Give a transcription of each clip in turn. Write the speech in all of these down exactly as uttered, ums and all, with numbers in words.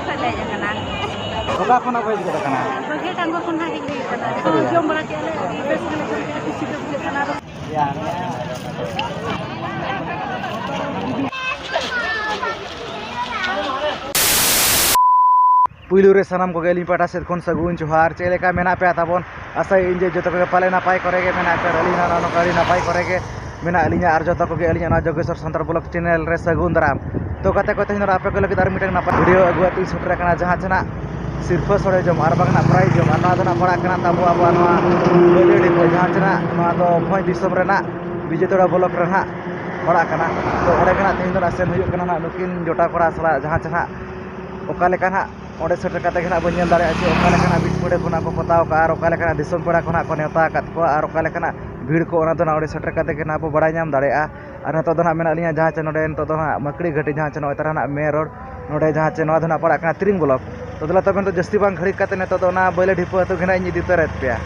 ᱠᱷᱚᱱ ᱞᱮ ᱦᱮᱡ ᱟᱠᱟᱱᱟ᱾ ᱚᱠᱟ ᱠᱷᱚᱱᱟᱜ ᱯᱮ ᱦᱮᱡ ᱜᱚᱫ ᱟᱠᱟᱱᱟ? ᱵᱟᱹᱜᱷᱤ ᱴᱟᱸᱜᱚ ᱠᱷᱚᱱ ᱦᱟᱸᱜ ᱦᱮᱡ ᱦᱩᱭ ᱟᱠᱟᱱᱟ᱾ ᱟᱪᱪᱷᱟ᱾ ᱡᱚᱢ ᱵᱟᱲᱟ ᱠᱮᱫᱼᱟ ᱞᱮ, ᱟᱹᱰᱤ ᱵᱮᱥ ᱜᱮᱞᱮ ᱡᱚᱢ ᱠᱮᱫᱼᱟ, ᱠᱩᱥᱤ ᱜᱮ ᱵᱩᱡᱷᱟᱹᱜ ᱠᱟᱱᱟ᱾ ᱯᱩᱭᱞᱩ ᱨᱮ ᱥᱟᱱᱟᱢ ᱠᱚᱜᱮ ᱟᱹᱞᱤᱧ ᱯᱟᱦᱴᱟ ᱥᱮᱫ ᱠᱷᱚᱱ ᱥᱟᱹᱜᱩᱱ ᱡᱚᱦᱟᱨ᱾ ᱪᱮᱫ ᱞᱮᱠᱟ ᱢᱮᱱᱟᱜ ᱯᱮᱭᱟ ᱛᱟᱵᱚᱱ? ᱟᱥᱟᱭᱟᱹᱧ ᱡᱮ ᱡᱚᱛᱚ ᱠᱚᱜᱮ ᱯᱟᱞᱮ ᱱᱟᱯᱟᱭ ᱠᱚᱨᱮ ᱜᱮ ᱢᱮᱱᱟᱜ ᱯᱮᱭᱟ᱾ ᱟᱹᱞᱤᱧ ᱦᱚᱸ ᱱᱚᱜᱼᱚ ᱱᱚᱝᱠᱟ ᱟᱹᱰᱤ ᱱᱟᱯᱟᱭ ᱠᱚᱨᱮ ᱜᱮ ᱢᱮᱱᱟᱜ ᱞᱤᱧᱟ᱾ ᱟᱨ ᱡᱚᱛᱚ ᱠᱚᱜᱮ ᱟᱹᱞᱤᱧᱟᱜ ᱱᱚᱣᱟ ᱡᱳᱜᱮᱥᱣᱚᱨ ᱥᱟᱱᱛᱟᱲ ᱵᱞᱚᱜ ᱪᱮᱱᱮᱞ ᱨᱮ ᱥᱟᱹᱜᱩᱱ ᱫᱟᱨᱟᱢ᱾ ᱛᱚ ᱜᱟᱛᱮ ᱠᱚ, ᱛᱮᱦᱮᱧ ᱫᱚ ᱟᱯᱮ ᱠᱚ ᱞᱟᱹᱜᱤᱫ ᱟᱨ ᱢᱤᱫᱴᱟᱝ ᱱᱟᱯᱟᱭ ᱵᱷᱤᱰᱤᱭᱳ ᱟᱹᱜᱩ ᱠᱟᱛᱮ ᱤᱧ ᱥᱮᱴᱮᱨ ᱟᱠᱟᱱᱟ, ᱡᱟᱦᱟᱸ ᱪᱮ ᱱᱟᱜ ᱥᱤᱨᱯᱷᱟᱹ ᱥᱚᱲᱮ ᱡᱚᱢ ᱟᱨ ᱵᱟᱝ ᱱᱟᱜ ᱯᱨᱟᱭᱤᱡᱽ ᱡᱚᱢ, ᱟᱨ ᱱᱚᱣᱟ ᱫᱚ ᱱᱟᱜ ᱯᱟᱲᱟᱜ ᱠᱟᱱᱟ ᱛᱟᱵᱚ ᱟᱵᱚᱣᱟᱜ ᱱᱚᱣᱟ ᱵᱟᱹᱭᱞᱟᱹᱰᱤ ᱠᱚ, ᱡᱟᱦᱟᱸ ᱪᱮ ᱱᱟᱜ ᱱᱚᱣᱟ ᱫᱚ ᱵᱷᱚᱸᱡᱽ ᱫᱤᱥᱚᱢ ᱨᱮᱱᱟᱜ ᱵᱤᱡᱚᱭᱛᱟᱲᱟ ᱵᱞᱚᱠ ᱨᱮ ᱱᱟᱜ ᱯᱟᱲᱟᱜ ᱠᱟᱱᱟ᱾ ᱛᱚ ᱚᱸᱰᱮ ᱜᱮ ᱱᱟᱜ ᱛᱮᱦᱮᱧ ᱫᱚ ᱱᱟᱜ ᱥᱮᱱ ᱦᱩᱭᱩᱜ ᱠᱟᱱᱟ ᱱᱟᱜ ᱱᱩᱠᱤᱱ ᱡᱚᱴᱟᱣ ᱠᱚᱲᱟ ᱥᱟᱞᱟᱜ, ᱡᱟᱦᱟᱸ ᱪᱮ ᱱᱟᱜ ᱚᱠᱟ ᱞᱮᱠᱟ ᱱᱟᱜ ᱚᱸᱰᱮ ᱥᱮᱴᱮᱨ ᱠᱟᱛᱮ ᱜᱮ ᱱᱟᱜ ᱵᱚᱱ ᱧᱮᱞ ᱫᱟᱲᱮᱭᱟᱜᱼᱟ ᱡᱮ ᱚᱠᱟ ᱞᱮᱠᱟᱱᱟᱜ ᱵᱤᱪ ᱯᱟᱹᱲᱟᱹ ᱠᱷᱚᱱᱟᱜ ᱠᱚ ᱯᱚᱛᱟᱣ ᱠᱟᱜᱼᱟ ᱟᱨ ᱚᱠᱟ ᱞᱮᱠᱟᱱᱟᱜ ᱫᱤᱥᱚᱢ ᱯᱮᱲᱟ ᱠᱷᱚᱱᱟᱜ ᱠᱚ ᱱᱮᱣᱛᱟ ᱟᱠᱟᱫ ᱠᱚᱣᱟ ᱟᱨ ᱚᱠᱟ ᱞᱮᱠᱟᱱᱟᱜ ᱵᱷᱤᱲ ᱠᱚ, ᱚᱱᱟ ᱫᱚ ᱱᱟᱜ ᱚᱸᱰᱮ ᱥᱮᱴᱮᱨ ᱠᱟᱛᱮ ᱜᱮ ᱱᱟᱜ ᱵᱚ ᱵᱟᱲᱟᱭ ᱧᱟᱢ ᱫᱟᱲᱮᱭᱟᱜᱼᱟ᱾ ᱟᱨ ᱱᱤᱛᱚᱜ ᱫᱚ ᱱᱟᱜ ᱢᱮᱱᱟᱜ ᱞᱤᱧᱟ ᱡᱟᱦᱟᱸ ᱪᱮ ᱱᱚᱰᱮ ᱱᱤᱛᱚᱜ ᱫᱚ ᱱᱟᱜ ᱢᱟᱹᱠᱲᱤ ᱜᱷᱟᱹᱴᱤ, ᱡᱟᱦᱟᱸ ᱪᱮ ᱱᱚᱜᱼᱚᱭ ᱛᱟᱨᱟ ᱱᱟᱜ ᱢᱮᱱ ᱨᱳᱰ, ᱱᱚᱰᱮ ᱡᱟᱦᱟᱸ ᱪᱮ ᱱᱚᱣᱟ ᱫᱚ ᱱᱟᱜ ᱯᱟᱲᱟᱜ ᱠᱟᱱᱟ ᱛᱤᱨᱤᱝ ᱵᱞᱚᱠ᱾ ᱛᱚ ᱫᱮᱞᱟ ᱛᱚᱵᱮ ᱱᱤᱛᱚᱜ ᱡᱟᱹᱥᱛᱤ ᱵᱟᱝ ᱜᱷᱟᱹᱲᱤᱠ ᱠᱟᱛᱮ ᱱᱤᱛᱚᱜ ᱫᱚ ᱚᱱᱟ ᱵᱟᱹᱭᱞᱟᱹᱰᱤ ᱯᱟᱹᱛᱩ ᱜᱮ ᱱᱟᱜ ᱤᱧ ᱤᱫᱤ ᱩᱛᱟᱹᱨᱮᱫ ᱯᱮᱭᱟ᱾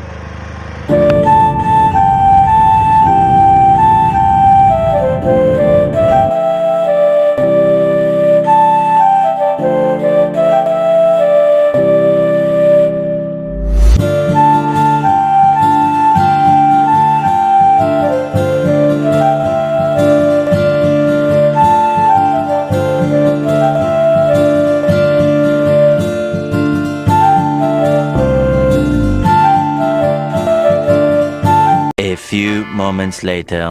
A few moments later.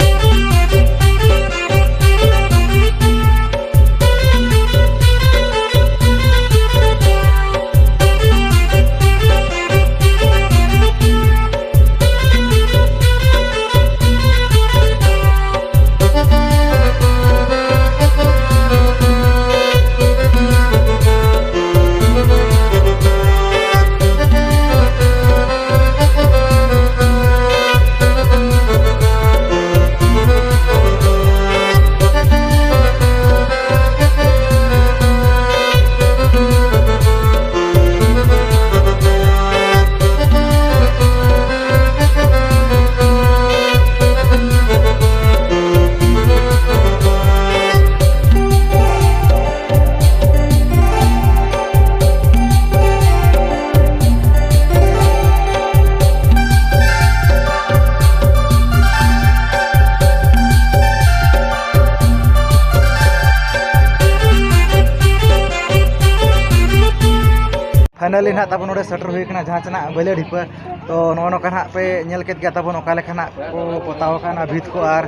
ᱟᱞᱮ ᱱᱟᱦᱟᱜ ᱛᱟᱵᱚᱱ ᱱᱚᱰᱮ ᱥᱮᱴᱮᱨ ᱦᱩᱭ ᱠᱟᱱᱟ, ᱡᱟᱦᱟᱸ ᱪᱮ ᱱᱟᱦᱟᱜ ᱵᱟᱹᱭᱞᱟᱹ ᱰᱷᱤᱯᱟᱹ᱾ ᱛᱚ ᱱᱚᱜᱼᱚ ᱱᱚᱝᱠᱟ ᱱᱟᱦᱟᱜ ᱯᱮ ᱧᱮᱞ ᱠᱮᱫ ᱜᱮᱭᱟ ᱛᱟᱵᱚᱱ, ᱚᱠᱟ ᱞᱮᱠᱟ ᱱᱟᱦᱟᱜ ᱠᱚ ᱯᱚᱛᱟᱣ ᱟᱠᱟᱫᱼᱟ ᱵᱷᱤᱛ ᱠᱚ, ᱟᱨ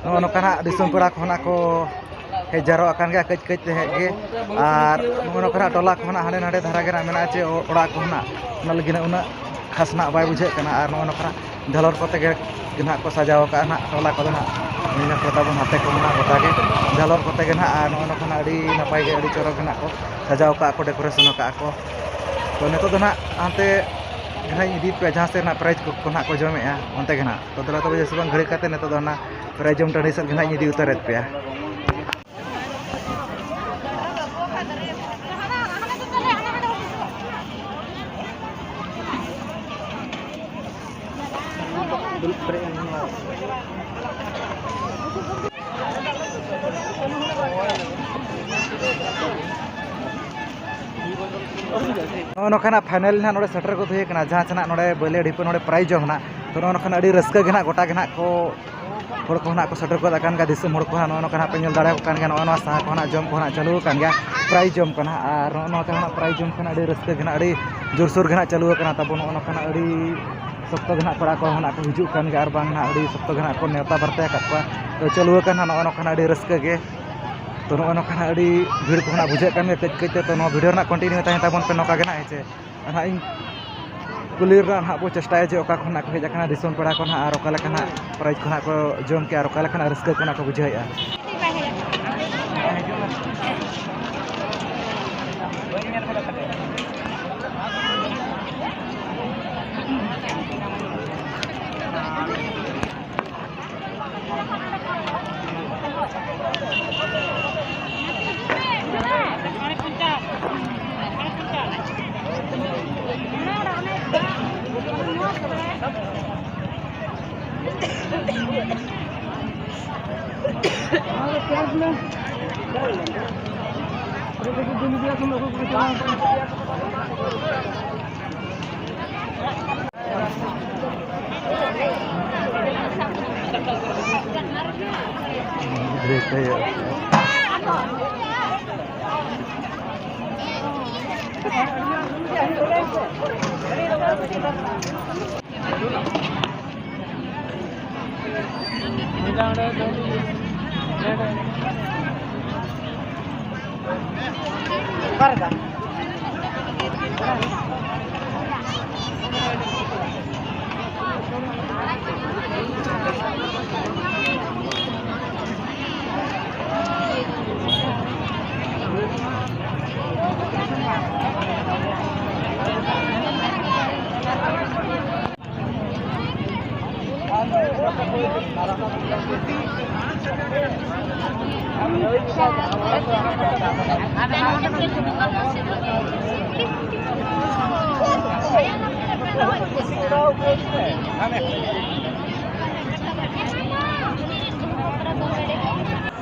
ᱱᱚᱜᱼᱚ ᱱᱚᱝᱠᱟ ᱱᱟᱦᱟᱜ ᱫᱤᱥᱚᱢ ᱯᱮᱲᱟ ᱠᱚ ᱱᱟᱦᱟᱜ ᱠᱚ ᱦᱮᱡ ᱡᱟᱣᱨᱟᱜ ᱠᱟᱱ ᱜᱮᱭᱟ ᱠᱟᱹᱡ ᱠᱟᱹᱡ ᱛᱮ ᱦᱮᱡ ᱜᱮ᱾ ᱟᱨ ᱱᱚᱜᱼᱚ ᱱᱚᱝᱠᱟ ᱱᱟᱦᱟᱜ ᱴᱚᱞᱟ ᱠᱚ ᱱᱟᱦᱟᱜ ᱦᱟᱸᱰᱮ ᱱᱟᱰᱮ ᱫᱷᱟᱨᱟ ᱜᱮ ᱱᱟᱦᱟᱜ ᱢᱮᱱᱟᱜᱼᱟ, ᱪᱮ ᱚᱲᱟᱜ ᱠᱚ ᱱᱟᱦᱟᱜ ᱚᱱᱟ ᱞᱟᱹᱜᱤᱫ ᱩᱱᱟᱹᱜ ᱠᱷᱟᱥ ᱱᱟᱦᱟᱜ ᱵᱟᱭ ᱵᱩᱡᱷᱟᱹᱜ ᱠᱟᱱᱟ᱾ ᱟᱨ ᱱᱚᱜᱼᱚ ᱱᱚᱝᱠᱟ ᱱᱟᱦᱟᱜ ᱡᱷᱟᱞᱚᱨ ᱠᱚᱛᱮ ᱜᱮ ᱜᱮ ᱱᱟᱦᱟᱜ ᱠᱚ ᱥᱟᱡᱟᱣ ᱟᱠᱟᱫᱼᱟ ᱱᱟᱦᱟᱜ ᱴᱚᱞᱟ ᱠᱚᱫᱚ ᱱᱟᱦᱟᱜ᱾ ᱧᱮᱞ ᱧᱟᱢ ᱠᱚ ᱛᱟᱵᱚᱱ ᱦᱟᱱᱛᱮ ᱠᱚ ᱢᱮᱱᱟᱜᱼᱟ ᱜᱚᱴᱟ ᱜᱮ ᱡᱷᱟᱞᱚᱨ ᱠᱚᱛᱮ ᱜᱮ ᱱᱟᱦᱟᱜ᱾ ᱟᱨ ᱱᱚᱜᱼᱚ ᱱᱚᱝᱠᱟ ᱱᱟᱦᱟᱜ ᱟᱹᱰᱤ ᱱᱟᱯᱟᱭ ᱜᱮ, ᱟᱹᱰᱤ ᱪᱚᱨᱚᱠ ᱜᱮ ᱱᱟᱦᱟᱜ ᱠᱚ ᱥᱟᱡᱟᱣ ᱟᱠᱟᱫᱼᱟ ᱠᱚ, decoration ᱟᱠᱟᱫᱼᱟ ᱠᱚ᱾ ᱛᱚ ᱱᱤᱛᱚᱜ ᱫᱚ ᱱᱟᱦᱟᱜ ᱦᱟᱱᱛᱮ ᱜᱮ ᱱᱟᱦᱟᱜ ᱤᱧ ᱤᱫᱤᱭᱮᱫ ᱯᱮᱭᱟ, ᱡᱟᱦᱟᱸ ᱥᱮᱫ ᱱᱟᱦᱟᱜ prize ᱠᱚ, ᱠᱚ ᱱᱟᱦᱟᱜ ᱠᱚ ᱡᱚᱢᱮᱫᱼᱟ, ᱚᱱᱛᱮ ᱜᱮ ᱱᱟᱦᱟᱜ᱾ ᱛᱚ ᱫᱮᱞᱟ ᱛᱚᱵᱮ ᱡᱟᱹᱥᱛᱤ ᱵᱟᱝ ᱜᱷᱟᱹᱲᱤ ᱠᱟᱛᱮ ᱱᱤᱛᱚᱜ ᱫᱚ ᱚᱱᱟ prize ᱡᱚᱢ ᱴᱟᱺᱰᱤ ᱥᱮᱫ ᱜᱮ ᱱᱟᱦᱟᱜ ᱤᱧ ᱤᱫᱤ ᱩᱛᱟᱹᱨᱮᱫ ᱯᱮᱭᱟ᱾ ᱱᱚᱜᱼᱚ ᱱᱚᱝᱠᱟ ᱱᱟᱜ final ᱱᱟᱜ ᱱᱚᱰᱮ ᱥᱮᱴᱮᱨ ᱜᱚᱫ ᱦᱩᱭ ᱟᱠᱟᱱᱟ, ᱡᱟᱦᱟᱸ ᱥᱮ ᱱᱟᱜ ᱱᱚᱰᱮ ᱵᱟᱹᱭᱞᱟᱹ ᱰᱷᱤᱯᱟᱹ ᱱᱚᱰᱮ prize ᱡᱚᱢ ᱱᱟᱜ᱾ ᱛᱚ ᱱᱚᱜᱼᱚ ᱱᱚᱝᱠᱟ ᱟᱹᱰᱤ ᱨᱟᱹᱥᱠᱟᱹ ᱜᱮ ᱱᱟᱜ ᱜᱚᱴᱟ ᱜᱮ ᱱᱟᱜ ᱠᱚ ᱦᱚᱲ ᱠᱚ ᱱᱟᱜ ᱠᱚ ᱥᱮᱴᱮᱨ ᱜᱚᱫ ᱟᱠᱟᱱ ᱜᱮᱭᱟ, ᱫᱤᱥᱚᱢ ᱦᱚᱲ ᱠᱚ ᱱᱟᱜ ᱱᱚᱜᱼᱚ ᱱᱚᱝᱠᱟ ᱱᱟᱜ ᱯᱮ ᱧᱮᱞ ᱫᱟᱲᱮᱭᱟᱠᱚ ᱠᱟᱱ ᱜᱮᱭᱟ᱾ ᱱᱚᱜᱼᱚ ᱱᱚᱣᱟ ᱥᱟᱦᱟ ᱠᱚ ᱱᱟᱜ ᱡᱚᱢ ᱠᱚ ᱱᱟᱜ ᱪᱟᱹᱞᱩ ᱟᱠᱟᱱ ᱜᱮᱭᱟ, prize ᱡᱚᱢ ᱠᱚ ᱱᱟᱜ᱾ ᱟᱨ ᱱᱚᱜᱼᱚ ᱱᱚᱝᱠᱟ ᱱᱟᱜ prize ᱡᱚᱢ ᱠᱚ ᱱᱟᱜ ᱟᱹᱰᱤ ᱨᱟᱹᱥᱠᱟᱹ ᱜᱮ ᱱᱟᱜ, ᱟᱹᱰᱤ ᱡᱳᱨᱥᱳᱨ ᱜᱮ ᱱᱟᱜ ᱪᱟᱹᱞᱩ ᱟᱠᱟᱱᱟ ᱛᱟᱵᱚ᱾ ᱱᱚᱜᱼᱚ ᱱᱚᱝᱠᱟ ᱱᱟᱜ ᱟᱹᱰᱤ ᱥᱚᱠᱛᱚ ᱜᱮ ᱱᱟᱜ ᱯᱮᱲᱟ ᱠᱚ ᱱᱟᱜ ᱠᱚ ᱦᱤᱡᱩᱜ ᱠᱟᱱ ᱜᱮᱭᱟ, ᱟᱨ ᱵᱟᱝ ᱱᱟᱜ ᱟᱹᱰᱤ ᱥᱚᱠᱛᱚ ᱜᱮ ᱱᱟᱜ ᱠᱚ ᱱᱮᱣᱛᱟ ᱵᱟᱨᱛᱮ ᱟᱠᱟᱫ ᱠᱚᱣᱟ᱾ ᱛᱚ ᱪᱟᱹᱞᱩ ᱟᱠᱟᱱ ᱱᱟᱜ ᱱᱚᱜᱼᱚ ᱱᱚᱝᱠᱟ ᱱᱟᱜ ᱟᱹᱰᱤ ᱨᱟᱹᱥᱠᱟᱹ ᱜᱮ᱾ ᱛᱚ ᱱᱚᱜᱼᱚ ᱱᱚᱝᱠᱟ ᱱᱟᱜ ᱟᱹᱰᱤ ᱵᱷᱤᱲ ᱠᱚ ᱱᱟᱜ ᱵᱩᱡᱷᱟᱹᱜ ᱠᱟᱱ ᱜᱮᱭᱟ ᱠᱟᱹᱡ ᱠᱟᱹᱡ ᱛᱮ᱾ ᱛᱚ ᱱᱚᱣᱟ video ᱨᱮ ᱱᱟᱜ continue ᱛᱟᱦᱮᱸ ᱛᱟᱵᱚᱱ ᱯᱮ ᱱᱚᱝᱠᱟ ᱜᱮ ᱱᱟᱜ, ᱦᱮᱸ ᱪᱮ? ᱟᱨ ᱱᱟᱜ ᱤᱧ ᱠᱩᱞᱤ ᱨᱮᱱᱟᱜ ᱱᱟᱜ ᱵᱚ ᱪᱮᱥᱴᱟᱭᱟ ᱡᱮ ᱚᱠᱟ ᱠᱷᱚᱱ ᱱᱟᱜ ᱠᱚ ᱦᱮᱡ ᱟᱠᱟᱱᱟ ᱫᱤᱥᱚᱢ ᱯᱮᱲᱟ ᱠᱚ ᱱᱟᱜ, ᱟᱨ ᱚᱠᱟ ᱞᱮᱠᱟ ᱱᱟᱜ prize ᱠᱚ ᱱᱟᱜ ᱠᱚ ᱡᱚᱢ ᱠᱮᱜᱼᱟ, ᱟᱨ ᱚᱠᱟ ᱞᱮᱠᱟ ᱱᱟᱜ ᱨᱟᱹᱥᱠᱟᱹ ᱠᱚ ᱱᱟᱜ ᱠᱚ ᱵᱩᱡᱷᱟᱹᱣᱮᱫᱼᱟ᱾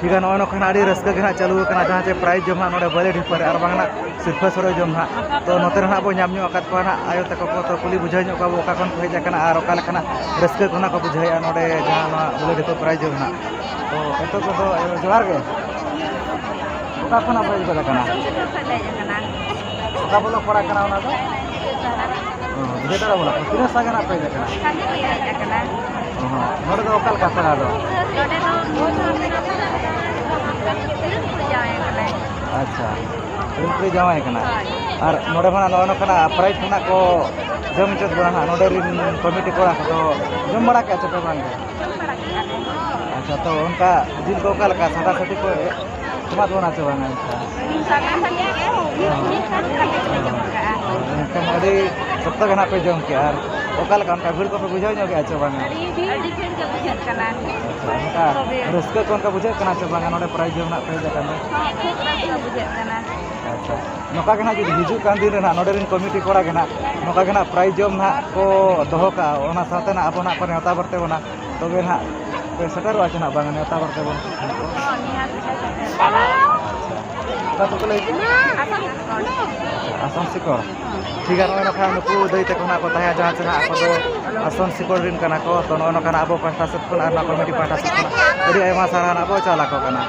ᱴᱷᱤᱠ ᱜᱮᱭᱟ, ᱱᱚᱜᱼᱚᱭ ᱱᱚᱝᱠᱟ ᱱᱟᱜ ᱟᱹᱰᱤ ᱨᱟᱹᱥᱠᱟᱹ ᱜᱮ ᱱᱟᱜ ᱪᱟᱹᱞᱩ ᱟᱠᱟᱱᱟ, ᱡᱟᱦᱟᱸ ᱪᱮ prize ᱡᱚᱢ ᱱᱟᱜ ᱱᱚᱰᱮ ᱵᱟᱹᱞᱤ ᱰᱷᱤᱯᱟᱹ ᱨᱮ, ᱟᱨ ᱵᱟᱝ ᱱᱟᱜ ᱥᱤᱨᱯᱷᱟᱹ ᱥᱚᱲᱮ ᱡᱚᱢ ᱱᱟᱜ᱾ ᱛᱚ, ᱱᱚᱛᱮ ᱨᱮ ᱱᱟᱜ ᱵᱚ ᱧᱟᱢ ᱧᱚᱜ ᱟᱠᱟᱫ ᱠᱚᱣᱟ ᱱᱟᱜ ᱟᱭᱳ ᱛᱟᱠᱚ ᱠᱚ᱾ ᱛᱚ, ᱠᱩᱞᱤ ᱵᱩᱡᱷᱟᱹᱣ ᱧᱚᱜ ᱠᱚᱣᱟ ᱵᱚ, ᱚᱠᱟ ᱠᱷᱚᱱ ᱠᱚ ᱦᱮᱡ ᱟᱠᱟᱱᱟ ᱟᱨ ᱚᱠᱟ ᱞᱮᱠᱟᱱᱟᱜ ᱨᱟᱹᱥᱠᱟᱹ ᱠᱚ ᱱᱟᱜ ᱠᱚ ᱵᱩᱡᱷᱟᱹᱣᱮᱫᱼᱟ ᱱᱚᱰᱮ ᱡᱟᱦᱟᱸ ᱱᱚᱣᱟ ᱵᱟᱹᱞᱤ ᱰᱷᱤᱯᱟᱹ prize ᱡᱚᱢ ᱱᱟᱜ᱾ ᱛᱚ, ᱱᱤᱛᱚᱜ ᱠᱚᱫᱚ ᱡᱚᱦᱟᱨ ᱜᱮ᱾ ᱚᱠᱟ ᱠᱷᱚᱱᱟᱜ ᱯᱮ ᱦᱮᱡ ᱜᱚᱫ ᱟᱠᱟᱱᱟ? ᱥᱩᱨ ᱥᱩᱯᱩᱨ ᱠᱷᱚᱱ ᱞᱮ ᱦᱮᱡ ᱟᱠᱟᱱᱟ᱾ ᱚᱠᱟ block ᱯᱟᱲᱟᱜ ᱠᱟᱱᱟ ᱚᱱᱟ ᱫᱚ? ᱚ, ᱵᱤᱡᱚᱭ ᱛᱟᱲᱟ block᱾ ᱛᱤᱱᱟᱹᱜ ᱥᱟᱸᱜᱮ ᱱᱟᱜ ᱯᱮ ᱦᱮᱡ ᱟᱠᱟᱱᱟ? ᱥᱟᱸᱜᱮ ᱜᱮ ᱦᱮᱡ ᱟᱠᱟᱱᱟ᱾ ᱚ, ᱱᱚᱰᱮ ᱫᱚ ᱚᱠᱟ ᱞᱮᱠᱟ ᱥᱮᱬᱟ ᱫᱚ? ᱱᱚᱰᱮ ᱫᱚ ᱡᱟᱶᱟᱭ ᱟᱠᱟᱱᱟᱭ᱾ ᱟᱪᱪᱷᱟ, ᱠᱩᱲᱤ ᱡᱟᱶᱟᱭ ᱟᱠᱟᱱᱟ᱾ ᱦᱳᱭ᱾ ᱟᱨ ᱱᱚᱰᱮ ᱢᱟ ᱱᱚᱜᱼᱚ ᱱᱚᱝᱠᱟᱱᱟᱜ prize ᱠᱷᱚᱱᱟᱜ ᱠᱚ ᱡᱚᱢ ᱦᱚᱪᱚ ᱵᱚᱱᱟ ᱦᱟᱸᱜ, ᱱᱚᱰᱮ ᱨᱤᱱ committee ᱠᱚᱲᱟ ᱠᱚᱫᱚ ᱡᱚᱢ ᱵᱟᱲᱟ ᱠᱮᱜᱼᱟ ᱪᱮ ᱯᱮ ᱵᱟᱝ ᱜᱮ? ᱡᱚᱢ ᱵᱟᱲᱟ ᱠᱮᱜᱼᱟ ᱠᱚ᱾ ᱟᱪᱪᱷᱟ, ᱛᱚ ᱚᱱᱠᱟ ᱡᱤᱞ ᱠᱚ ᱚᱠᱟ ᱞᱮᱠᱟ ᱥᱟᱫᱟ ᱥᱟᱫᱤ ᱠᱚ ᱮᱢᱟᱫ ᱵᱚᱱᱟ ᱪᱮ ᱵᱟᱝᱟ ᱮᱱᱠᱷᱟᱱ? ᱥᱟᱫᱟ ᱥᱟᱫᱤ ᱜᱮ, ᱢᱤᱫ ᱥᱟᱫᱟ ᱥᱟᱫᱤ ᱜᱮᱞᱮ ᱡᱚᱢ ᱠᱟᱜᱼᱟ᱾ ᱮᱱᱠᱷᱟᱱ ᱟᱹᱰᱤ ᱥᱚᱠᱛᱚ ᱜᱮ ᱱᱟᱜ ᱯᱮ ᱡᱚᱢ ᱠᱮᱜᱼᱟ᱾ ᱟᱨ ᱚᱠᱟ ᱞᱮᱠᱟ ᱚᱱᱠᱟ ᱵᱷᱤᱲ ᱠᱚᱯᱮ ᱵᱩᱡᱷᱟᱹᱣ ᱧᱚᱜ ᱠᱮᱜᱼᱟ ᱪᱮ ᱵᱟᱝᱟ? ᱟᱹᱰᱤ ᱵᱷᱤᱲ, ᱟᱹᱰᱤ ᱵᱷᱤᱲ ᱜᱮ ᱵᱩᱡᱷᱟᱹᱜ ᱠᱟᱱᱟ᱾ ᱟᱪᱪᱷᱟ, ᱚᱱᱠᱟ ᱛᱚᱵᱮ ᱨᱟᱹᱥᱠᱟᱹ ᱠᱚ ᱚᱱᱠᱟ ᱵᱩᱡᱷᱟᱹᱜ ᱠᱟᱱᱟ ᱪᱮ ᱵᱟᱝᱟ ᱱᱚᱰᱮ prize ᱡᱚᱢ ᱱᱟᱜ ᱯᱮ ᱦᱮᱡ ᱟᱠᱟᱱ ᱫᱚ? ᱦᱚᱸ, ᱠᱷᱩᱵ ᱨᱟᱹᱥᱠᱟᱹ ᱵᱩᱡᱷᱟᱹᱜ ᱠᱟᱱᱟ᱾ ᱟᱪᱪᱷᱟ, ᱱᱚᱝᱠᱟ ᱜᱮ ᱱᱟᱜ ᱡᱩᱫᱤ ᱦᱤᱡᱩᱜ ᱠᱟᱱ ᱫᱤᱱ ᱨᱮ ᱱᱟᱜ ᱱᱚᱰᱮ ᱨᱮᱱ committee ᱠᱚᱲᱟ ᱜᱮ ᱱᱟᱜ ᱱᱚᱝᱠᱟ ᱜᱮ ᱱᱟᱜ prize ᱡᱚᱢ ᱱᱟᱜ ᱠᱚ ᱫᱚᱦᱚ ᱠᱟᱜᱼᱟ, ᱚᱱᱟ ᱥᱟᱶᱛᱮ ᱱᱟᱜ ᱟᱵᱚ ᱱᱟᱜ ᱠᱚ ᱱᱮᱣᱛᱟ ᱵᱟᱨᱛᱮ ᱵᱚᱱᱟ, ᱛᱚᱵᱮ ᱱᱟᱜ ᱯᱮ ᱥᱮᱴᱮᱨᱚᱜᱼᱟ ᱪᱮ ᱱᱟᱜ ᱵᱟᱝᱟ ᱱᱮᱣᱛᱟ ᱵᱟᱨᱛᱮ ᱵᱚᱱ? ᱦᱚᱸ, ᱱᱤᱦᱟᱹᱛ ᱜᱮ ᱥᱮᱴᱮᱨᱚᱜᱼᱟ᱾ ᱚᱠᱟ ᱟᱹᱛᱩ ᱠᱚ ᱞᱟᱹᱭ ᱠᱮᱫᱟ? ᱟᱥᱟᱢ ᱥᱤᱠᱚᱲ᱾ ᱟᱥᱟᱢ ᱥᱤᱠᱚᱲ᱾ ᱴᱷᱤᱠ ᱜᱮᱭᱟ, ᱱᱚᱜᱼᱚᱭ ᱱᱟᱠᱷᱟᱱ ᱱᱩᱠᱩ ᱫᱟᱹᱭ ᱛᱟᱠᱚ ᱱᱟᱜ ᱠᱚ ᱛᱟᱦᱮᱸ, ᱡᱟᱦᱟᱸ ᱪᱮ ᱱᱟᱜ ᱟᱠᱚ ᱫᱚ ᱟᱥᱚᱱ ᱥᱤᱠᱚᱲ ᱨᱮᱱ ᱠᱟᱱᱟ ᱠᱚ᱾ ᱛᱚ, ᱱᱚᱜᱼᱚᱭ ᱱᱚᱝᱠᱟᱱᱟᱜ ᱟᱵᱚ ᱯᱟᱦᱴᱟ ᱥᱮᱫ ᱠᱷᱚᱱ ᱟᱨ ᱱᱚᱣᱟ committee ᱯᱟᱦᱴᱟ ᱥᱮᱫ ᱠᱷᱚᱱ ᱟᱹᱰᱤ ᱟᱭᱢᱟ ᱥᱟᱨᱦᱟᱣ ᱱᱟᱜ ᱵᱚ ᱪᱟᱞ ᱟᱠᱚ ᱠᱟᱱᱟ᱾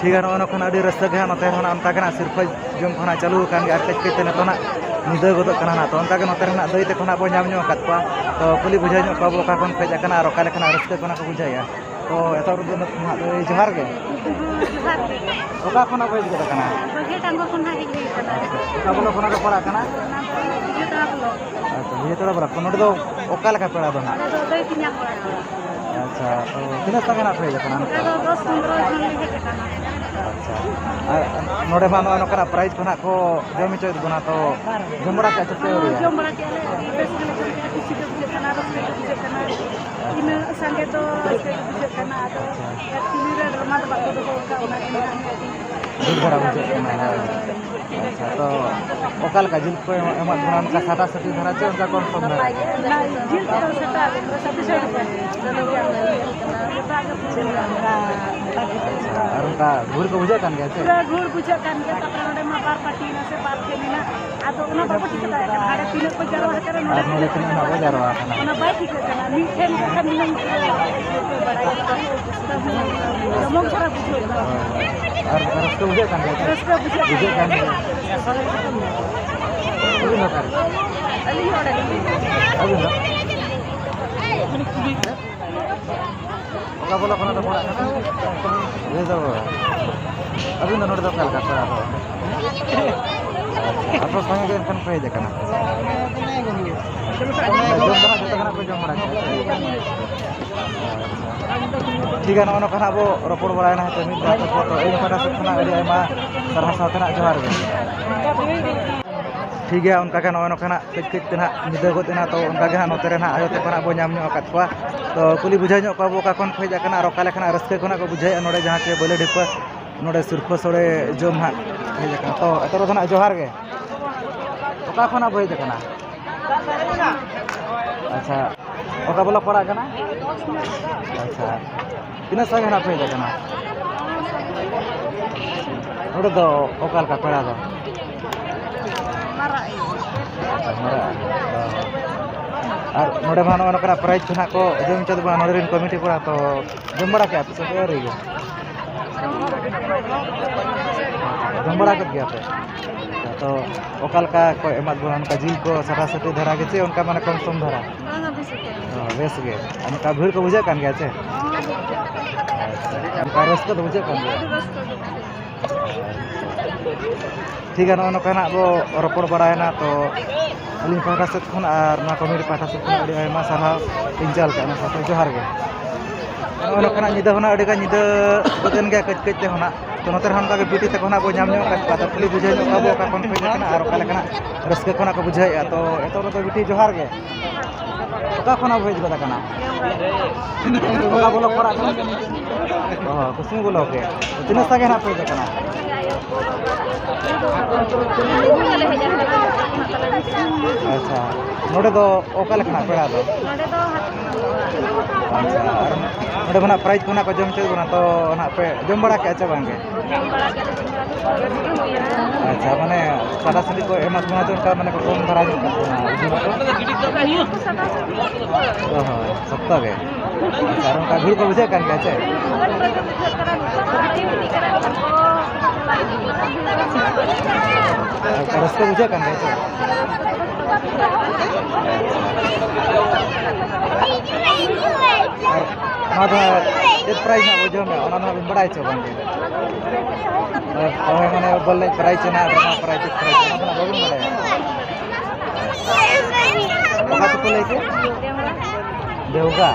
ᱴᱷᱤᱠ ᱜᱮᱭᱟ, ᱱᱚᱜᱼᱚᱭ ᱱᱚᱝᱠᱟᱱ ᱟᱹᱰᱤ ᱨᱟᱹᱥᱠᱟᱹ ᱜᱮ ᱦᱟᱸᱜ ᱱᱚᱛᱮ ᱦᱚᱸ ᱱᱟᱜ ᱚᱱᱠᱟ ᱜᱮ ᱱᱟᱜ ᱥᱤᱨᱯᱟᱹ ᱡᱚᱢ ᱠᱚ ᱱᱟᱜ ᱪᱟᱹᱞᱩ ᱟᱠᱟᱱ ᱜᱮᱭᱟ, ᱟᱨ ᱠᱟᱹᱡ ᱠᱟᱹᱡ ᱛᱮ ᱱᱤᱛᱚᱜ ᱱᱟᱜ ᱧᱤᱫᱟᱹ ᱜᱚᱫᱚᱜ ᱠᱟᱱᱟ ᱱᱟᱜ᱾ ᱛᱚ ᱚᱱᱠᱟ ᱜᱮ ᱱᱚᱛᱮ ᱨᱮ ᱱᱟᱜ ᱫᱟᱹᱭ ᱛᱟᱠᱚ ᱱᱟᱜ ᱵᱚᱱ ᱧᱟᱢ ᱧᱚᱜ ᱟᱠᱟᱫ ᱠᱚᱣᱟ᱾ ᱛᱚ ᱠᱩᱞᱤ ᱵᱩᱡᱷᱟᱹᱣ ᱧᱚᱜ ᱠᱚᱣᱟ ᱵᱚ ᱚᱠᱟ ᱠᱷᱚᱱ ᱠᱚ ᱦᱮᱡ ᱟᱠᱟᱱᱟ ᱟᱨ ᱚᱠᱟ ᱞᱮᱠᱟᱱᱟᱜ ᱨᱟᱹᱥᱠᱟᱹ ᱠᱚ ᱱᱟᱜ ᱠᱚ ᱵᱩᱡᱷᱟᱹᱣᱮᱫᱼᱟ᱾ ᱛᱚ ᱮᱛᱚᱦᱚᱵ ᱨᱮᱫᱚ ᱱᱟᱜ ᱫᱟᱹᱭ ᱡᱚᱦᱟᱨ ᱜᱮ᱾ ᱡᱚᱦᱟᱨ ᱜᱮ᱾ ᱚᱠᱟ ᱠᱷᱚᱱᱟᱜ ᱵᱚ ᱦᱮᱡ ᱜᱚᱫ ᱟᱠᱟᱱᱟ? ᱵᱟᱹᱜᱷᱟᱹ ᱴᱟᱸᱜᱚ ᱠᱷᱚᱱ ᱦᱟᱸᱜ ᱦᱮᱡ ᱦᱩᱭ ᱟᱠᱟᱱᱟ᱾ ᱚᱠᱟ ᱵᱚᱞᱚ ᱠᱷᱚᱱᱟᱜ ᱯᱮ ᱯᱟᱲᱟᱜ ᱠᱟᱱᱟ? ᱚᱱᱟ ᱫᱚ ᱵᱤᱡᱚᱭ ᱛᱟᱲᱟ ᱵᱞᱚᱠ᱾ ᱟᱪᱪᱷᱟ, ᱵᱤᱡᱚᱭ ᱛᱟᱲᱟ ᱵᱞᱚᱠ᱾ ᱱᱚᱰᱮ ᱫᱚ ᱚᱠᱟ ᱞᱮᱠᱟ ᱯᱮᱲᱟ ᱫᱚ ᱱᱟᱜ? ᱱᱚᱰᱮ ᱫᱚ ᱫᱟᱹᱭ ᱛᱮᱧᱟᱝ ᱚᱲᱟᱜ᱾ ᱟᱪᱪᱷᱟ, ᱛᱚ ᱛᱤᱱᱟᱹᱜ ᱥᱟᱸᱜᱮ ᱱᱟᱜ ᱯᱮ ᱦᱮᱡ ᱟᱠᱟᱱᱟ ᱱᱚᱝᱠᱟ? ᱱᱚᱰᱮ ᱫᱚ ᱫᱚᱥ ᱯᱚᱱᱨᱚ ᱡᱚᱱ ᱞᱮ ᱦᱮᱡ ᱟᱠᱟᱱᱟ᱾ ᱟᱪᱪᱷᱟ, ᱟᱨ ᱱᱚᱰᱮ ᱢᱟ ᱱᱚᱜᱼᱚᱭ ᱱᱚᱝᱠᱟᱱᱟᱜ ᱯᱨᱟᱭᱤᱡᱽ ᱠᱚ ᱱᱟᱜ ᱠᱚ ᱡᱚᱢ ᱦᱚᱪᱚᱭᱮᱫ ᱵᱚᱱᱟ, ᱛᱚ ᱡᱚᱢ ᱵᱟᱲᱟ ᱠᱮᱫᱼᱟ ᱪᱮ ᱯᱮ ᱟᱹᱣᱨᱤᱭᱟ? ᱡᱚᱢ ᱵᱟᱲᱟ ᱠᱮᱫᱼᱟ ᱞᱮ, ᱟᱹᱰᱤ ᱵᱮᱥ ᱜᱮᱞᱮ ᱡᱚᱢ ᱠᱮᱫᱼᱟ, ᱠᱩᱥᱤ ᱜᱮ ᱵᱩᱡᱷᱟᱹᱜ ᱠᱟᱱᱟ, ᱨᱟᱹᱥᱠᱟᱹ ᱜᱮ ᱵᱩᱡᱷᱟᱹᱜ ᱠᱟᱱᱟ᱾ ᱤᱱᱟᱹᱜ ᱥᱟᱸᱜᱮ ᱫᱚ ᱨᱟᱹᱥᱠᱟᱹ ᱜᱮ ᱵᱩᱡᱷᱟᱹᱜ ᱠᱟᱱᱟ, ᱟᱫᱚ ᱟᱪᱪᱷᱟ᱾ ᱴᱤᱵᱷᱤ ᱨᱮ ᱰᱨᱟᱢᱟ ᱫᱚ ᱵᱟᱠᱚ ᱫᱚᱦᱚ ᱟᱠᱟᱫ, ᱚᱱᱟ ᱜᱮ ᱱᱟᱦᱟᱜ ᱫᱩᱠ ᱫᱷᱟᱨᱟ ᱵᱩᱡᱷᱟᱹᱜ ᱠᱟᱱᱟ, ᱦᱳᱭ᱾ ᱟᱪᱪᱷᱟ, ᱛᱚ ᱚᱠᱟ ᱞᱮᱠᱟ ᱡᱤᱞ ᱠᱚ ᱮᱢᱟᱜ ᱵᱚᱱᱟ, ᱚᱱᱠᱟ ᱥᱟᱫᱟ ᱥᱟᱹᱴᱤ ᱫᱷᱟᱨᱟ ᱪᱮ ᱚᱱᱠᱟ ᱠᱚᱢ ᱥᱚᱢ ᱫᱷᱟᱨᱟ? ᱚᱱᱟ ᱡᱤᱞ ᱠᱚᱫᱚ ᱥᱟᱫᱟ, ᱥᱟᱫᱟ ᱥᱟᱹᱴᱤ ᱜᱮ᱾ ᱡᱚᱛᱚᱣᱟᱜ ᱜᱮ ᱯᱩᱨᱟᱹ ᱚᱱᱠᱟ᱾ ᱟᱪᱪᱷᱟ, ᱟᱨ ᱚᱱᱠᱟ ᱜᱷᱩᱲ ᱠᱚ ᱵᱩᱡᱷᱟᱹᱜ ᱠᱟᱱ ᱜᱮᱭᱟ ᱪᱮ? ᱯᱩᱨᱟᱹ ᱜᱷᱩᱲ ᱵᱩᱡᱷᱟᱹᱜ ᱠᱟᱱ ᱜᱮᱭᱟ, ᱛᱟᱯᱚᱨᱮ ᱱᱚᱰᱮ ᱢᱟ ᱵᱟᱨ ᱯᱟᱹᱴᱤ ᱢᱮᱱᱟᱜᱼᱟ᱾ ᱟᱫᱚ ᱚᱱᱟ ᱵᱟᱠᱚ ᱴᱷᱤᱠᱟᱹ ᱫᱟᱲᱮᱭᱟᱜ ᱠᱟᱱᱟ, ᱦᱟᱸᱰᱮ ᱛᱤᱱᱟᱹᱜ ᱠᱚ ᱡᱟᱨᱣᱟ ᱟᱠᱟᱱᱟ, ᱟᱨ ᱱᱚᱰᱮ ᱱᱚᱰᱮ ᱛᱤᱱᱟᱹᱜ ᱦᱚᱲ ᱠᱚ ᱡᱟᱨᱣᱟ ᱟᱠᱟᱱᱟ᱾ ᱚᱱᱟ ᱵᱟᱭ ᱴᱷᱤᱠᱟᱹᱜ ᱠᱟᱱᱟ᱾ ᱢᱤᱫᱴᱷᱮᱱ ᱜᱮ ᱠᱷᱟᱱ ᱱᱤᱱᱟᱹᱝ ᱠᱚ ᱵᱟᱲᱟᱭᱟ᱾ ᱡᱚᱢᱚᱠ ᱫᱷᱟᱨᱟ ᱵᱩᱡᱷᱟᱹᱜ ᱠᱟᱱᱟ᱾ ᱟᱨ ᱨᱟᱹᱥᱠᱟᱹ ᱵᱩᱡᱷᱟᱹᱜ ᱠᱟᱱ ᱜᱮᱭᱟ? ᱨᱟᱹᱥᱠᱟᱹ ᱵᱩᱡᱷᱟᱹᱜ ᱵᱩᱡᱷᱟᱹᱜ ᱠᱟᱱ ᱠᱟᱱ ᱜᱮᱭᱟ᱾ ᱜᱮᱭᱟ᱾ ᱟᱹᱵᱤᱱ ᱫᱚ ᱚᱠᱟᱨᱮ? ᱟᱹᱞᱤᱧ ᱦᱚᱸ ᱚᱸᱰᱮ ᱜᱮ᱾ ᱟᱹᱵᱤᱱ ᱫᱚ? ᱚᱠᱟ ᱵᱚᱞᱚ ᱠᱷᱚᱱᱟᱜ ᱫᱚ ᱯᱟᱲᱟᱜ ᱠᱟᱱᱟ? ᱞᱟᱹᱭ ᱫᱚ ᱟᱹᱵᱤᱱ ᱫᱚ ᱱᱚᱰᱮ ᱫᱚ ᱚᱠᱟ ᱞᱮᱠᱟ ᱯᱮᱲᱟ ᱫᱚ? ᱟᱪᱪᱷᱟ, ᱟᱯᱮ ᱥᱟᱸᱜᱮ ᱜᱮ ᱮᱱᱠᱷᱟᱱ ᱯᱮ ᱦᱮᱡ ᱟᱠᱟᱱᱟ᱾ ᱡᱚᱢ ᱫᱚ ᱱᱟᱜ ᱡᱚᱛᱚ ᱠᱷᱚᱱᱟᱜ ᱯᱮ ᱡᱚᱢ ᱵᱟᱲᱟ ᱠᱮᱫᱟ? ᱟᱪᱪᱷᱟ᱾ ᱴᱷᱤᱠ ᱜᱮᱭᱟ, ᱱᱚᱜᱼᱚ ᱱᱚᱝᱠᱟ ᱱᱟᱜ ᱵᱚ ᱨᱚᱯᱚᱲ ᱵᱟᱲᱟᱭᱮᱱᱟ ᱦᱮᱸᱥᱮ ᱢᱤᱫ ᱵᱟᱨ ᱠᱟᱛᱷᱟ᱾ ᱛᱚ ᱤᱧ ᱯᱟᱦᱴᱟ ᱥᱮᱫ ᱠᱷᱚᱱᱟᱜ ᱟᱹᱰᱤ ᱟᱭᱢᱟ ᱥᱟᱨᱦᱟᱣ ᱥᱟᱶᱛᱮ ᱱᱟᱜ ᱡᱚᱦᱟᱨ ᱜᱮ᱾ ᱴᱷᱤᱠ ᱜᱮᱭᱟ, ᱚᱱᱠᱟ ᱜᱮ ᱱᱚᱜᱼᱚᱭ ᱱᱚᱝᱠᱟ ᱱᱟᱜ ᱠᱟᱹᱡ ᱠᱟᱹᱡ ᱛᱮ ᱱᱟᱜ ᱧᱤᱫᱟᱹ ᱜᱚᱫ ᱮᱱᱟ᱾ ᱛᱚ ᱚᱱᱠᱟ ᱜᱮ ᱦᱟᱸᱜ ᱱᱚᱛᱮ ᱨᱮ ᱱᱟᱜ ᱟᱭᱳ ᱛᱮᱠᱚ ᱱᱟᱜ ᱵᱚ ᱧᱟᱢ ᱧᱚᱜ ᱟᱠᱟᱫ ᱠᱚᱣᱟ᱾ ᱛᱚ ᱠᱩᱞᱤ ᱵᱩᱡᱷᱟᱹᱣ ᱧᱚᱜ ᱠᱚᱣᱟ ᱵᱚ ᱚᱠᱟ ᱠᱷᱚᱱ ᱠᱚ ᱦᱮᱡ ᱟᱠᱟᱱᱟ ᱟᱨ ᱚᱠᱟ ᱞᱮᱠᱟᱱᱟᱜ ᱨᱟᱹᱥᱠᱟᱹ ᱠᱚ ᱱᱟᱜ ᱠᱚ ᱵᱩᱡᱷᱟᱹᱣᱮᱫᱼᱟ ᱱᱚᱰᱮ ᱡᱟᱦᱟᱸ ᱪᱮ ᱵᱟᱹᱞᱟᱹᱰᱤᱯᱟᱹ ᱱᱚᱰᱮ ᱥᱤᱨᱯᱟᱹ ᱥᱳᱲᱮ ᱡᱚᱢ ᱦᱟᱸᱜ ᱦᱮᱡ ᱟᱠᱟᱱᱟ᱾ ᱛᱚ ᱮᱛᱚ ᱨᱮᱫᱚ ᱱᱟᱜ ᱡᱚᱦᱟᱨ ᱜᱮ᱾ ᱚᱠᱟ ᱠᱷᱚᱱᱟᱜ ᱵᱚ ᱦᱮᱡ ᱟᱠᱟᱱᱟ? ᱟᱪᱪᱷᱟ, ᱚᱠᱟ ᱵᱞᱚᱠ ᱯᱟᱲᱟᱜ ᱠᱟᱱᱟ? ᱟᱪᱪᱷᱟ, ᱛᱤᱱᱟᱹᱜ ᱥᱟᱸᱜᱮ ᱱᱟᱜ ᱯᱮ ᱦᱮᱡ ᱟᱠᱟᱱᱟ? ᱱᱚᱰᱮ ᱫᱚ ᱚᱠᱟ ᱞᱮᱠᱟ ᱯᱮᱲᱟ ᱫᱚ? ᱢᱟᱨᱟᱜ ᱟᱭᱳ᱾ ᱟᱪᱪᱷᱟ, ᱢᱟᱨᱟᱜ ᱟᱭᱳ᱾ ᱚ᱾ ᱟᱨ ᱱᱚᱰᱮ ᱢᱟ ᱱᱚᱜᱼᱚ ᱱᱚᱝᱠᱟᱱᱟᱜ ᱯᱨᱟᱭᱤᱡᱽ ᱠᱚ ᱱᱟᱦᱟᱜ ᱠᱚ ᱡᱚᱢ ᱦᱚᱪᱚᱭᱮᱫ ᱵᱚᱱᱟ ᱱᱚᱰᱮ ᱨᱮᱱ ᱠᱚᱢᱤᱴᱤ ᱠᱚᱲᱟ, ᱛᱚ ᱡᱚᱢ ᱵᱟᱲᱟ ᱠᱮᱜᱼᱟ ᱯᱮ ᱥᱮ ᱯᱮ ᱟᱹᱣᱨᱤ ᱜᱮ? ᱡᱚᱢ ᱵᱟᱲᱟ ᱠᱮᱫ ᱜᱮᱭᱟ ᱯᱮ? ᱛᱚ ᱚᱠᱟ ᱞᱮᱠᱟ ᱠᱚ ᱮᱢᱟᱫ ᱵᱚᱱᱟ, ᱱᱚᱝᱠᱟ ᱡᱤᱞ ᱠᱚ ᱥᱟᱴᱟ ᱥᱟᱹᱴᱤ ᱫᱷᱟᱨᱟ ᱜᱮ ᱪᱮ ᱚᱱᱠᱟ ᱢᱟᱱᱮ ᱠᱚᱢ ᱥᱚᱢ ᱫᱷᱟᱨᱟ? ᱵᱟᱝᱟ, ᱵᱮᱥ ᱜᱮ᱾ ᱚ, ᱵᱮᱥ ᱜᱮ᱾ ᱟᱨ ᱱᱚᱝᱠᱟ ᱵᱷᱤᱲ ᱠᱚ ᱵᱩᱡᱷᱟᱹᱜ ᱠᱟᱱ ᱜᱮᱭᱟ ᱪᱮ? ᱦᱚᱸ, ᱵᱩᱡᱷᱟᱹᱜ ᱠᱟᱱ ᱜᱮᱭᱟ᱾ ᱟᱪᱪᱷᱟ, ᱚᱱᱠᱟ ᱨᱟᱹᱥᱠᱟᱹ ᱫᱚ ᱵᱩᱡᱷᱟᱹᱜ ᱠᱟᱱ ᱜᱮᱭᱟ? ᱟᱹᱰᱤ ᱨᱟᱹᱥᱠᱟᱹ ᱜᱮ ᱵᱩᱡᱷᱟᱹᱜ ᱠᱟᱱᱟ᱾ ᱴᱷᱤᱠ ᱜᱮᱭᱟ, ᱱᱚᱜᱼᱚᱭ ᱱᱚᱝᱠᱟ ᱱᱟᱜ ᱵᱚ ᱨᱚᱯᱚᱲ ᱵᱟᱲᱟᱭᱮᱱᱟ, ᱛᱚ ᱟᱹᱞᱤᱧ ᱯᱟᱦᱴᱟ ᱥᱮᱫ ᱠᱷᱚᱱ ᱟᱨ ᱱᱚᱣᱟ ᱠᱚᱢᱤᱴᱤ ᱯᱟᱦᱴᱟ ᱥᱮᱫ ᱠᱷᱚᱱ ᱟᱹᱰᱤ ᱟᱭᱢᱟ ᱥᱟᱨᱦᱟᱣ ᱤᱧ ᱪᱟᱞ ᱠᱟᱜᱼᱟ, ᱚᱱᱟ ᱥᱟᱶᱛᱮ ᱡᱚᱦᱟᱨ ᱜᱮ᱾ ᱱᱚᱜᱼᱚᱭ ᱱᱚᱝᱠᱟ ᱱᱟᱜ ᱧᱤᱫᱟᱹ ᱦᱚᱸ ᱱᱟᱜ ᱟᱹᱰᱤ ᱜᱟᱱ ᱧᱤᱫᱟᱹ ᱜᱚᱫ ᱮᱱ ᱜᱮᱭᱟ ᱠᱟᱹᱡ ᱠᱟᱹᱡ ᱛᱮ ᱦᱚᱸ ᱱᱟᱜ, ᱛᱚ ᱱᱚᱛᱮ ᱨᱮᱦᱚᱸ ᱚᱱᱠᱟ ᱜᱮ ᱵᱤᱴᱤ ᱛᱟᱠᱚ ᱱᱟᱜ ᱵᱚ ᱧᱟᱢ ᱧᱚᱜ ᱠᱟᱫ ᱠᱚᱣᱟ, ᱛᱚ ᱠᱩᱞᱤ ᱵᱩᱡᱷᱟᱹᱣ ᱧᱚᱜ ᱠᱚᱣᱟ ᱵᱚ ᱚᱠᱟ ᱠᱷᱚᱱ ᱠᱚ ᱦᱮᱡ ᱟᱠᱟᱱᱟ ᱟᱨ ᱚᱠᱟ ᱞᱮᱠᱟᱱᱟᱜ ᱨᱟᱹᱥᱠᱟᱹ ᱠᱷᱚᱱᱟᱜ ᱠᱚ ᱵᱩᱡᱷᱟᱹᱣᱮᱫᱼᱟ᱾ ᱛᱚ ᱮᱛᱚᱦᱚᱵ ᱨᱮᱫᱚ ᱵᱤᱴᱤ ᱡᱚᱦᱟᱨ ᱜᱮ᱾ ᱚᱠᱟ ᱠᱷᱚᱱᱟᱜ ᱵᱚ ᱦᱮᱡ ᱜᱚᱫ ᱟᱠᱟᱱᱟ? ᱚᱠᱟ ᱵᱞᱚᱠ ᱯᱟᱲᱟᱜ ᱠᱟᱱᱟ? ᱚ, ᱠᱩᱥᱱᱤ ᱵᱞᱚᱠ ᱜᱮ᱾ ᱛᱤᱱᱟᱹᱜ ᱥᱟᱸᱜᱮ ᱱᱟᱜ ᱯᱮ ᱦᱮᱡ ᱟᱠᱟᱱᱟ? ᱟᱪᱪᱷᱟ, ᱱᱚᱰᱮ ᱫᱚ ᱚᱠᱟ ᱞᱮᱠᱟᱱᱟᱜ ᱯᱮᱲᱟ ᱫᱚ? ᱱᱚᱰᱮ ᱫᱚ ᱦᱟᱹᱛᱤ ᱠᱷᱟᱱ ᱫᱚ ᱚᱲᱟᱜ᱾ ᱟᱪᱪᱷᱟ, ᱟᱨ ᱱᱚᱰᱮ ᱠᱷᱚᱱᱟᱜ ᱯᱨᱟᱭᱤᱡᱽ ᱠᱷᱚᱱᱟᱜ ᱠᱚ ᱡᱚᱢ ᱦᱚᱪᱚᱭᱮᱫ ᱵᱚᱱᱟ, ᱛᱚ ᱱᱟᱜ ᱯᱮ ᱡᱚᱢ ᱵᱟᱲᱟ ᱠᱮᱜᱼᱟ ᱪᱮ ᱵᱟᱝ ᱜᱮ? ᱡᱚᱢ ᱵᱟᱲᱟ ᱠᱮᱫ ᱞᱮ ᱛᱤᱠᱤᱱ ᱵᱮᱲᱟ ᱫᱚ᱾ ᱟᱪᱪᱷᱟ, ᱢᱟᱱᱮ ᱥᱟᱫᱟ ᱥᱤᱫᱤ ᱠᱚ ᱮᱢᱟ ᱠᱚ ᱠᱟᱱᱟ ᱛᱚ, ᱚᱱᱠᱟ ᱢᱟᱱᱮ ᱠᱚ ᱠᱚᱢ ᱫᱷᱟᱨᱟ ᱧᱚᱜ ᱠᱟᱜ ᱵᱚᱱᱟ, ᱩᱡᱩᱱ ᱠᱚ᱾ ᱚ ᱦᱚᱸ, ᱥᱚᱠᱛᱚ ᱜᱮ᱾ ᱟᱪᱪᱷᱟ, ᱟᱨ ᱚᱱᱠᱟ ᱵᱷᱤᱲ ᱠᱚ ᱵᱩᱡᱷᱟᱹᱜ ᱠᱟᱱ ᱜᱮᱭᱟ ᱪᱮ? ᱚᱱᱠᱟ ᱨᱟᱹᱥᱠᱟᱹ ᱵᱩᱡᱷᱟᱹᱜ ᱠᱟᱱ ᱜᱮᱭᱟ ᱪᱮ? ᱟᱨ ᱱᱚᱣᱟ ᱫᱚ ᱪᱮᱫ ᱯᱨᱟᱭᱤᱡᱽ ᱦᱟᱸᱜ ᱵᱩᱡᱷᱟᱹᱣ ᱢᱮ, ᱚᱱᱟ ᱫᱚ ᱦᱟᱸᱜ ᱵᱤᱱ ᱵᱟᱲᱟᱭ ᱪᱮ ᱵᱟᱝ ᱜᱮ? ᱦᱳᱭ, ᱢᱟᱱᱮ ᱵᱚᱞ ᱮᱱᱮᱡ ᱯᱨᱟᱭᱤᱡᱽ ᱦᱮᱱᱟᱜᱼᱟ, ᱰᱨᱟᱢᱟ ᱯᱨᱟᱭᱤᱡᱽ, ᱪᱮᱫ ᱯᱨᱟᱭᱤᱡᱽ, ᱚᱱᱟ ᱫᱚ ᱦᱟᱸᱜ ᱵᱟᱵᱤᱱ ᱵᱟᱲᱟᱭᱟ? ᱚᱠᱟ ᱟᱹᱛᱩ ᱠᱚ ᱞᱟᱹᱭ ᱠᱮᱫ? ᱫᱮᱣᱜᱟ᱾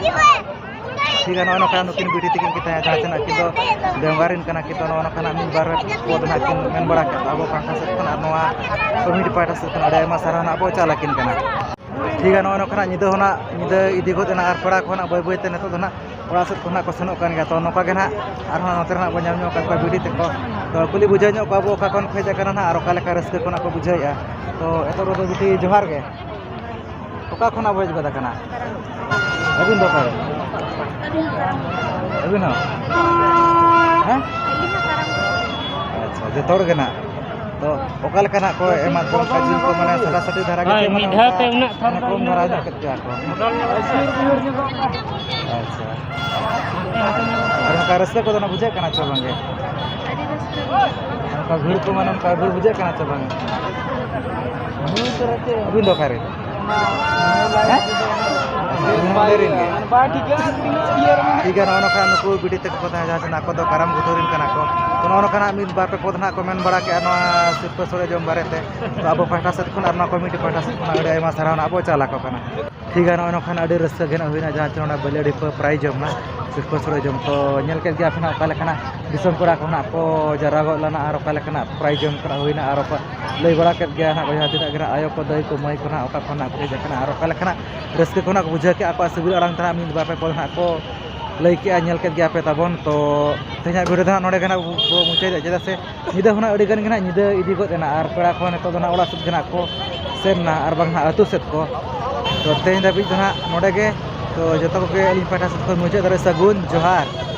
ᱴᱷᱤᱠ ᱜᱮᱭᱟ, ᱱᱚᱜᱼᱚᱭ ᱱᱚᱝᱠᱟ ᱱᱩᱠᱤᱱ ᱵᱤᱴᱤ ᱛᱟᱹᱠᱤᱱ ᱠᱤᱱ ᱛᱟᱦᱮᱸ, ᱡᱟᱦᱟᱸ ᱛᱤᱱᱟᱹᱜ ᱟᱹᱠᱤᱱ ᱫᱚ ᱫᱮᱣᱜᱟ ᱨᱮᱱ ᱠᱟᱱᱟ ᱠᱤᱱ, ᱛᱚ ᱱᱚᱜᱼᱚ ᱱᱚᱝᱠᱟᱱᱟᱜ ᱢᱤᱫ ᱵᱟᱨ ᱯᱚᱫᱽ ᱱᱟᱜ ᱠᱤᱱ ᱢᱮᱱ ᱵᱟᱲᱟ ᱠᱮᱫ ᱟᱵᱚ ᱯᱟᱦᱴᱟ ᱥᱮᱫ ᱠᱷᱚᱱ ᱟᱨ ᱱᱚᱣᱟ ᱠᱚᱢᱤᱴᱤ ᱯᱟᱦᱴᱟ ᱥᱮᱫ ᱠᱷᱚᱱ ᱟᱹᱰᱤ ᱟᱭᱢᱟ ᱥᱟᱨᱦᱟᱣ ᱱᱟᱜ ᱵᱚ ᱪᱟᱞ ᱟᱹᱠᱤᱱ ᱠᱟᱱᱟ᱾ ᱴᱷᱤᱠ ᱜᱮᱭᱟ, ᱱᱚᱜᱼᱚᱭ ᱱᱚᱝᱠᱟᱱᱟᱜ ᱧᱤᱫᱟᱹ ᱦᱚᱸ ᱱᱟᱜ ᱧᱤᱫᱟᱹ ᱤᱫᱤ ᱜᱚᱫ ᱮᱱᱟ ᱟᱨ ᱯᱮᱲᱟ ᱠᱚ ᱱᱟᱜ ᱵᱟᱹᱭ ᱵᱟᱹᱭ ᱛᱮ ᱱᱤᱛᱚᱜ ᱫᱚ ᱱᱟᱜ ᱚᱲᱟᱜ ᱥᱮᱫ ᱠᱷᱚᱱᱟᱜ ᱠᱚ ᱥᱮᱱᱚᱜ ᱠᱟᱱ ᱜᱮᱭᱟ᱾ ᱛᱚ ᱱᱚᱝᱠᱟ ᱜᱮ ᱱᱟᱦᱟᱜ ᱟᱨᱦᱚᱸ ᱱᱚᱛᱮ ᱨᱮ ᱱᱟᱦᱟᱜ ᱵᱚᱱ ᱧᱟᱢ ᱧᱚᱜ ᱠᱟᱜ ᱠᱚᱣᱟ ᱵᱤᱴᱤ ᱛᱟᱠᱚ᱾ ᱛᱚ ᱠᱩᱞᱤ ᱵᱩᱡᱷᱟᱹᱣ ᱧᱚᱜ ᱠᱚᱣᱟ ᱵᱚ ᱚᱠᱟ ᱠᱷᱚᱱ ᱠᱚ ᱦᱮᱡ ᱟᱠᱟᱱᱟ ᱱᱟᱦᱟᱜ ᱟᱨ ᱚᱠᱟ ᱞᱮᱠᱟ ᱨᱟᱹᱥᱠᱟᱹ ᱠᱚ ᱱᱟᱦᱟᱜ ᱠᱚ ᱵᱩᱡᱷᱟᱹᱣᱮᱫᱼᱟ᱾ ᱛᱚ ᱮᱛᱚᱦᱚᱵ ᱨᱮᱫᱚ ᱵᱤᱴᱤ ᱡᱚᱦᱟᱨ ᱜᱮ᱾ ᱚᱠᱟ ᱠᱷᱚᱱᱟᱜ ᱵᱚ ᱦᱮᱡ ᱜᱚᱫ ᱟᱠᱟᱱᱟ? ᱟᱹᱵᱤᱱ ᱫᱚ ᱚᱠᱟ ᱨᱮ? ᱟᱹᱵᱤᱱ ᱦᱚᱸ? ᱦᱮᱸ? ᱟᱪᱪᱷᱟ, ᱡᱚᱛᱚ ᱦᱚᱲ ᱜᱮ ᱱᱟᱦᱟᱜ᱾ ᱚᱠᱟ ᱞᱮᱠᱟ ᱱᱟᱜ ᱠᱚ ᱮᱢᱟ ᱠᱚ, ᱚᱱᱠᱟ ᱡᱤᱞ ᱠᱚ ᱢᱟᱱᱮ ᱥᱟᱫᱟ ᱥᱟᱹᱴᱤ ᱫᱷᱟᱨᱟ ᱜᱮ ᱦᱳᱭ, ᱥᱮ ᱢᱟᱱᱮ ᱢᱤᱫ ᱫᱷᱟᱣ ᱚᱱᱠᱟ ᱛᱮ ᱩᱱᱟᱹᱜ ᱛᱷᱟᱨ ᱢᱟᱱᱮ ᱫᱚ ᱠᱚᱢ ᱫᱷᱟᱨᱟ ᱧᱚᱜ ᱠᱮᱫ ᱠᱚᱣᱟ ᱠᱚ? ᱟᱪᱪᱷᱟ᱾ ᱟᱨ ᱚᱱᱠᱟ ᱨᱟᱹᱥᱠᱟᱹ ᱠᱚᱫᱚ ᱱᱟᱜ ᱵᱩᱡᱷᱟᱹᱜ ᱠᱟᱱᱟ ᱪᱮ ᱵᱟᱝ ᱜᱮ? ᱚᱱᱠᱟ ᱵᱷᱤᱲ ᱠᱚ ᱢᱟᱱᱮ ᱚᱱᱠᱟ ᱵᱷᱤᱲ ᱵᱩᱡᱷᱟᱹᱜ ᱠᱟᱱᱟ ᱪᱮ ᱵᱟᱝ? ᱟᱹᱵᱤᱱ ᱫᱚ ᱚᱠᱟᱨᱮ? ᱦᱮᱸ? ᱟᱹᱵᱤᱱ ᱱᱚᱰᱮ ᱨᱮᱱ ᱜᱮ? ᱴᱷᱤᱠ ᱜᱮᱭᱟ, ᱱᱚᱜᱼᱚ ᱱᱚᱝᱠᱟ ᱱᱩᱠᱩ ᱵᱤᱴᱤ ᱛᱟᱠᱚ ᱠᱚ ᱛᱟᱦᱮᱸ ᱡᱟᱦᱟᱸ ᱥᱮ ᱟᱠᱚ ᱫᱚ ᱠᱟᱨᱟᱢ ᱜᱩᱛᱩ ᱨᱮᱱ ᱠᱟᱱᱟ ᱠᱚ᱾ ᱛᱚ, ᱱᱚᱜᱼᱚ ᱱᱚᱝᱠᱟ ᱱᱟᱜ ᱢᱤᱫ ᱵᱟᱨ ᱯᱮ ᱯᱚᱫ ᱱᱟᱜ ᱠᱚ ᱢᱮᱱ ᱵᱟᱲᱟ ᱠᱮᱜᱼᱟ ᱱᱚᱣᱟ ᱥᱤᱨᱯᱟᱹ ᱥᱳᱲᱮ ᱡᱚᱢ ᱵᱟᱨᱮᱛᱮ᱾ ᱛᱚ, ᱟᱵᱚ ᱯᱟᱦᱴᱟ ᱥᱮᱫ ᱠᱷᱚᱱ ᱟᱨ ᱱᱚᱣᱟ ᱠᱚᱢᱤᱴᱤ ᱯᱟᱦᱴᱟ ᱥᱮᱫ ᱠᱷᱚᱱ ᱟᱹᱰᱤ ᱟᱭᱢᱟ ᱥᱟᱨᱦᱟᱣ ᱱᱟᱜ ᱵᱚ ᱪᱟᱞ ᱟᱠᱚ ᱠᱟᱱᱟ᱾ ᱴᱷᱤᱠ ᱜᱮᱭᱟ, ᱱᱚᱜᱼᱚᱭ ᱱᱚᱝᱠᱟᱱ ᱟᱹᱰᱤ ᱨᱟᱹᱥᱠᱟᱹ ᱜᱮ ᱱᱟᱜ ᱦᱩᱭᱱᱟ, ᱡᱟᱦᱟᱸ ᱪᱮ ᱱᱚᱰᱮ ᱵᱟᱹᱞᱤ ᱟᱹᱰᱤ ᱯᱮ ᱯᱨᱟᱭᱤᱡᱽ ᱡᱚᱢ ᱱᱟ, ᱥᱤᱨᱯᱟᱹ ᱥᱳᱲᱮ ᱡᱚᱢ᱾ ᱛᱚ, ᱧᱮᱞ ᱠᱮᱫ ᱜᱮᱭᱟ ᱯᱮ ᱱᱟᱜ ᱚᱠᱟ ᱞᱮᱠᱟᱱᱟᱜ ᱫᱤᱥᱚᱢ ᱠᱚᱲᱟ ᱠᱚ ᱱᱟᱜ ᱠᱚ ᱡᱟᱣᱨᱟ ᱜᱚᱫ ᱞᱮᱱᱟ ᱟᱨ ᱚᱠᱟ ᱞᱮᱠᱟᱱᱟᱜ ᱯᱨᱟᱭᱤᱡᱽ ᱡᱚᱢ ᱠᱚ ᱱᱟᱜ ᱦᱩᱭᱱᱟ ᱟᱨ ᱚᱠᱟ ᱞᱟᱹᱭ ᱵᱟᱲᱟ ᱠᱮᱫ ᱜᱮᱭᱟ ᱱᱟᱜ ᱠᱚ ᱡᱟᱦᱟᱸ ᱛᱤᱱᱟᱹᱜ ᱜᱮ ᱱᱟᱜ ᱟᱭᱳ ᱠᱚ, ᱫᱟᱹᱭ ᱠᱚ, ᱢᱟᱹᱭ ᱠᱚ ᱱᱟᱜ ᱚᱠᱟ ᱠᱷᱚᱱ ᱱᱟᱜ ᱠᱚ ᱦᱮᱡ ᱟᱠᱟᱱᱟ ᱟᱨ ᱚᱠᱟ ᱞᱮᱠᱟᱱᱟᱜ ᱨᱟᱹᱥᱠᱟᱹ ᱠᱚ ᱱᱟᱜ ᱠᱚ ᱵᱩᱡᱷᱟᱹᱣ ᱠᱮᱜᱼᱟ, ᱟᱠᱚᱣᱟᱜ ᱥᱤᱵᱤᱞ ᱟᱲᱟᱝ ᱛᱮ ᱱᱟᱜ ᱢᱤᱫ ᱵᱟᱨ ᱯᱮ ᱯᱚᱫ ᱱᱟᱜ ᱠᱚ ᱞᱟᱹᱭ ᱠᱮᱜᱼᱟ, ᱧᱮᱞ ᱠᱮᱫ ᱜᱮᱭᱟ ᱯᱮ ᱛᱟᱵᱚᱱ᱾ ᱛᱚ, ᱛᱮᱦᱮᱧᱟᱜ ᱵᱷᱤᱰᱤᱭᱳ ᱫᱚ ᱱᱟᱜ ᱱᱚᱰᱮ ᱜᱮ ᱱᱟᱜ ᱵᱚ ᱢᱩᱪᱟᱹᱫᱮᱜᱼᱟ, ᱪᱮᱫᱟᱜ ᱥᱮ ᱧᱤᱫᱟᱹ ᱦᱚᱸ ᱱᱟᱜ ᱟᱹᱰᱤ ᱜᱟᱱ ᱜᱮ ᱱᱟᱜ ᱧᱤᱫᱟᱹ ᱤᱫᱤ ᱜᱚᱫ ᱮᱱᱟ ᱟᱨ ᱯᱮᱲᱟ ᱠᱚᱦᱚᱸ ᱱᱤᱛᱚᱜ ᱫᱚ ᱱᱟᱜ ᱚᱲᱟᱜ ᱥᱮᱫ ᱜᱮ ᱱᱟᱜ ᱠᱚ ᱥᱮᱱ ᱱᱟ ᱟᱨ ᱵᱟᱝ ᱱᱟᱜ ᱟᱹᱛᱩ ᱥᱮᱫ ᱠᱚ᱾ ᱛᱚ, ᱛᱮᱦᱮᱧ ᱫᱷᱟᱹᱵᱤᱡ ᱫᱚ ᱱᱟᱜ ᱱᱚᱰᱮ ᱜᱮ᱾ ᱛᱚ, ᱡᱚᱛᱚ ᱠᱚᱜᱮ ᱟᱹᱞᱤᱧ ᱯᱟᱦᱴᱟ ᱥᱮᱫ ᱠᱷᱚᱱ ᱢᱩᱪᱟᱹᱫ ᱨᱮ ᱥᱟᱹᱜᱩᱱ ᱡᱚᱦᱟᱨ᱾